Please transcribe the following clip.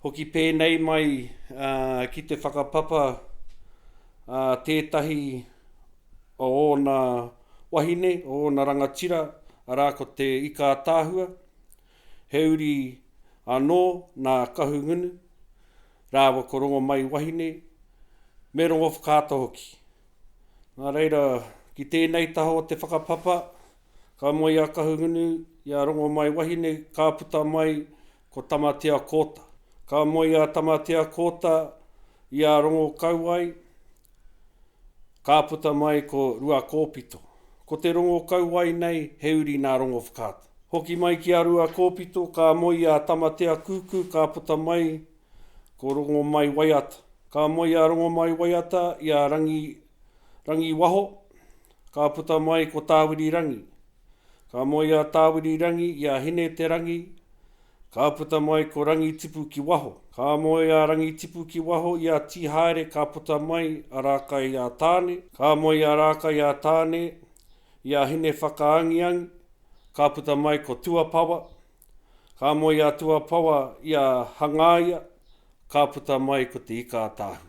Hoki pēnei mai ki te whakapapa a tētahi o ōna wahine, o ōna rangatira, arā ko Te Ika-a-Tāhua, he uri anō nā Kahungunu rāua ko Rongomaiwahine, me Rongowhakaata hoki. Nā reira, ki tēnei taha o te whakapapa, ka moe a Kahungunu i a Rongomaiwahine, ka puta mai ko Tamatea Kōta. Ka moe a Tamatea Kōta i a Rongokauai, ka puta mai ko Ruakōpito. Ko te Rongokauai nei he uri nā Rongowhakaata. Hoki mai ki a Ruakōpito, ka moe i a Tamatea Kūkū, ka puta mai ko Rongomaiwaiata. Ka moe a Rongomaiwaiata i a Rangi, Rangiwaho, ka puta mai ko Tāwirirangi. Ka moe a Tāwirirangi i a Hineterangi, ka puta mai ko Rangitipu ki waho. Ka moe a Rangitipu ki waho i a Tīhaere ka puta mai a Rākai-a-Tāne. Ka moe a Rākai-a-Tāne i a Hinewhakaangiangi, ka puta mai ko Tuapawa. Ka moe a Tuapawa i a Hangaia, ka puta mai ko Te Ika-a-Tāhuna.